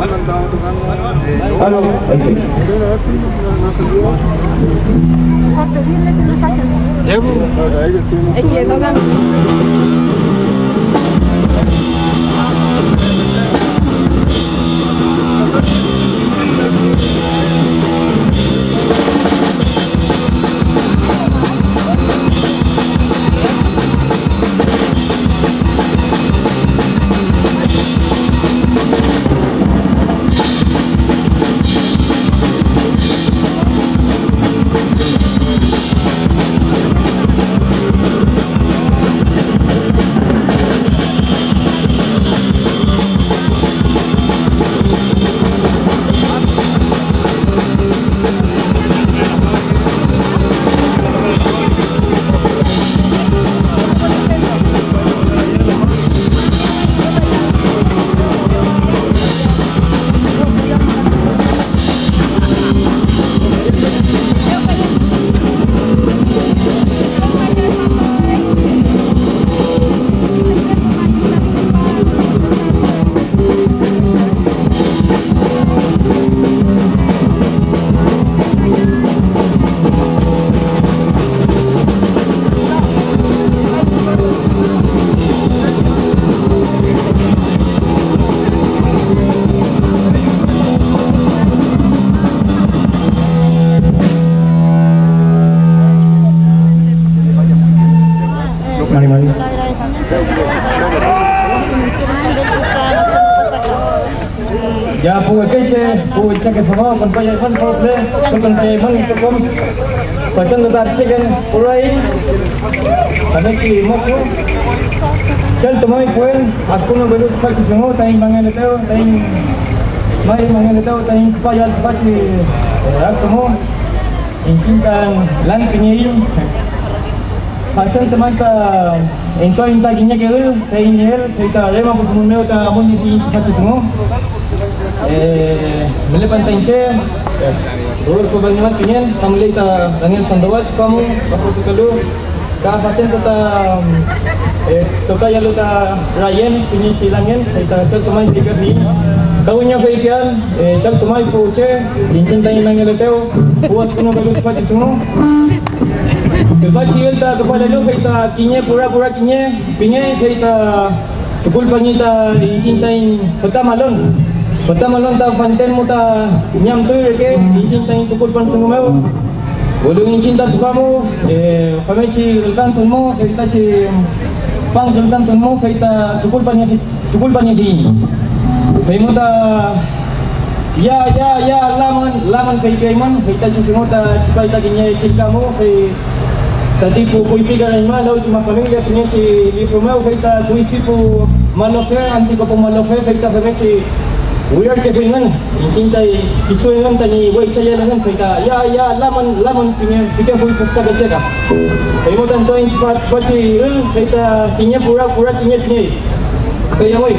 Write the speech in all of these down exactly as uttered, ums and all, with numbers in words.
Aló, ahí sí. Es que toca. Mari, mari. Ya, pu wekese, pu wechake domo, acompañaymün, pu püle, acompañaymün, itrokom. Pasando ta cheken por ahí, también que moco. Chaltumay, pues, adkünupelu tüfachi dungu, taiñ mangeletew, taiñ may mangeletew, taiñ küpayal tüfachi, eh, aktumu. Iñchiñ ta lan pingeiñ, fachantü may ta entuaiñ ta kiñeke ül taiñ nieel, fey ta re mapu dungun mew ta amuñniefiyiñ tüfachi dungu. Eh, mülepan ta iñche, Rodolfo Valdemat pingen, ta müley ta Daniel Sandoval, tüfa mu, mapu tukalu. Ka fachantü ta, eh, tokayalu ta Rayen, kiñechi lamngen, fey ta chaltumay feypiafiyiñ. Ka wiño feypian, eh, chaltumay pu che, iñchiñ taiñ mangeletew, pu adkünupelu tüfachi dungu. Tüfachi ül ta küpalelu, fey ta kiñe pura, pura kiñe pingey, fey ta tukulpangi ta iñchiñ taiñ füta malon. Füta malon ta fanten mu ta ñamtuy reke iñchiñ taiñ tukulpan dungu mew. Welu iñchiñ ta tüfa mu, eh, femngechi ülkantun mu, fey tachi pan ülkantun mu, fey ta tukulpaniefi-, tukulpaniefiyiñ. Fey mu ta ya, ya, ya, lamün, lamün feypiaymün, fey tachi dungu ta tripay ta kiñe chillka mu, fey tati pu kuyfike reñma, la última familia, pingechi lifru mew, fey ta kuyfi pu malofe, antiko pu malofe, fey ta femngechi wirarkefilngün. Iñchiñ tay kisu engün tañi weychayal engün, fey ta ya, ya, lamün, lamün pinge, pikefuy fütrake che ka. Feymew ta entuaiñ tüfa-, tüfachi ül, fey ta kiñe pura, pura kiñe pingey. Fey amuy.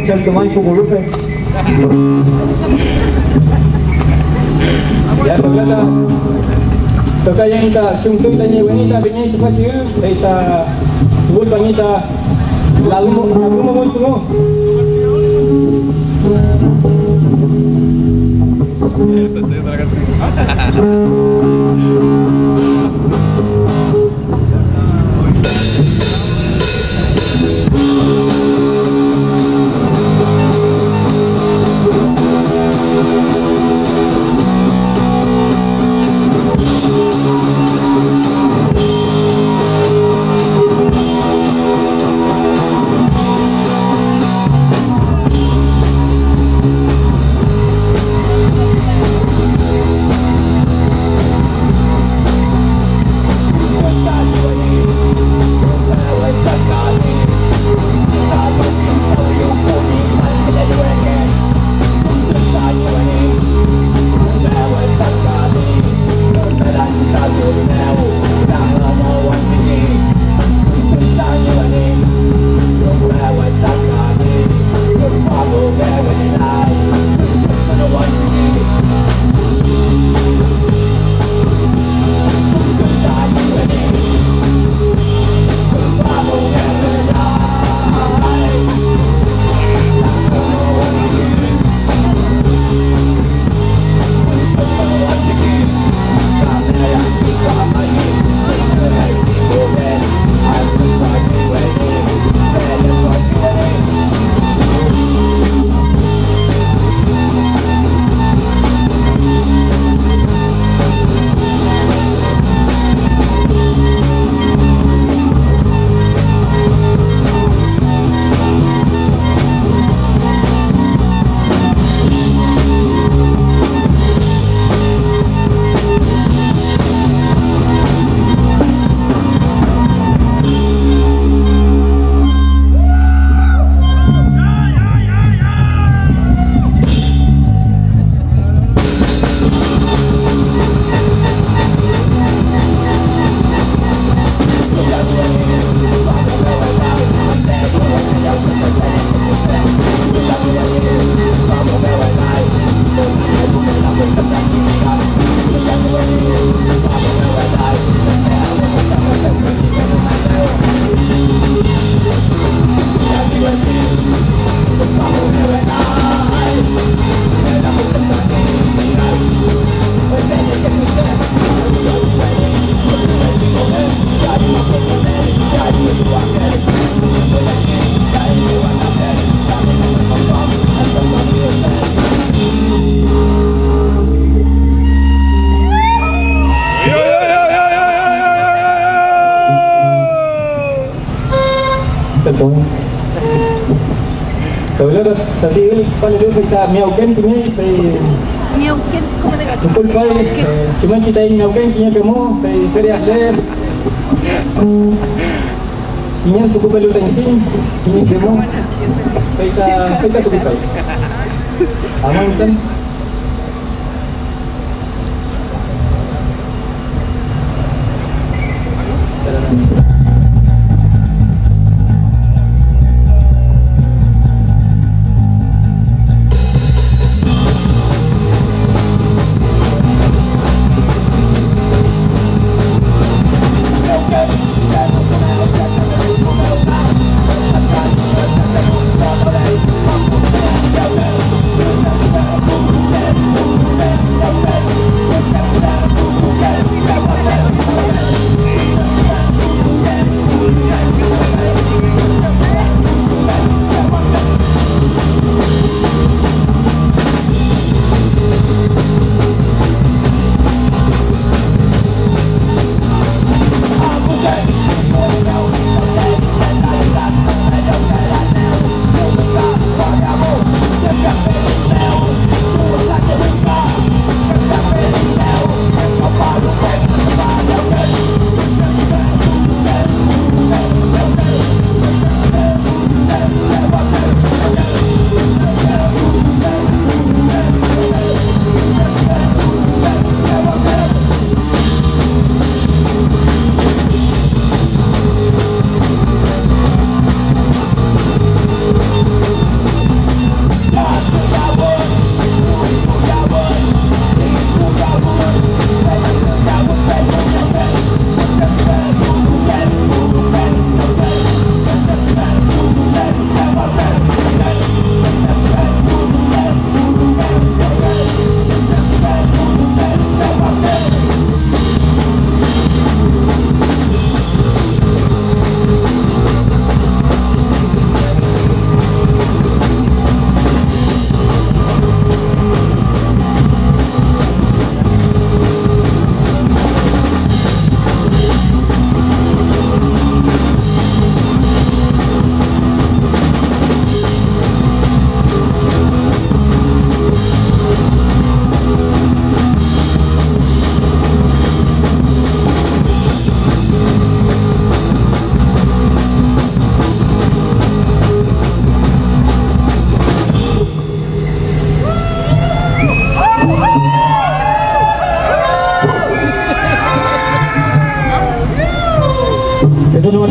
Chaltumay pu kurufe. Ya, toka ta, toka yang ta, chumtuy tañi weni ta peñi tüfachi ül, fey ta, tuwül pañi ta, lalumo, lalumo wentru. Perdón. Tati ül, fey ta miyawken pingey, fey Miyawken, ¿cómo te gato? Disculpa, eh, chumngechi taiñ miyawken kiñeke mo, fey feria le. Kiñe tukupelu ta iñchiñ, kiñeke mo. Fey ta, fey ta tukupelu. Amuy müten.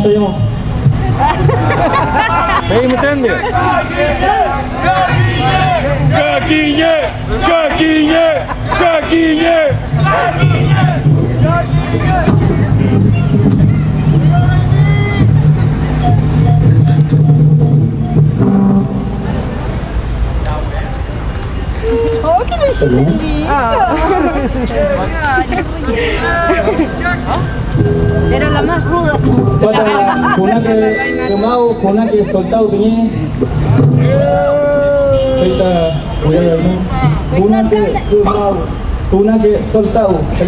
Fey müten di. Kakiñe, kakiñe, kakiñe. Oh, qué besito lindo. Ah. Era la más ruda. Fata, funake kümaw, funake soltaw püñeñ. Fey ta, funake kümaw, funake soltaw. Sí.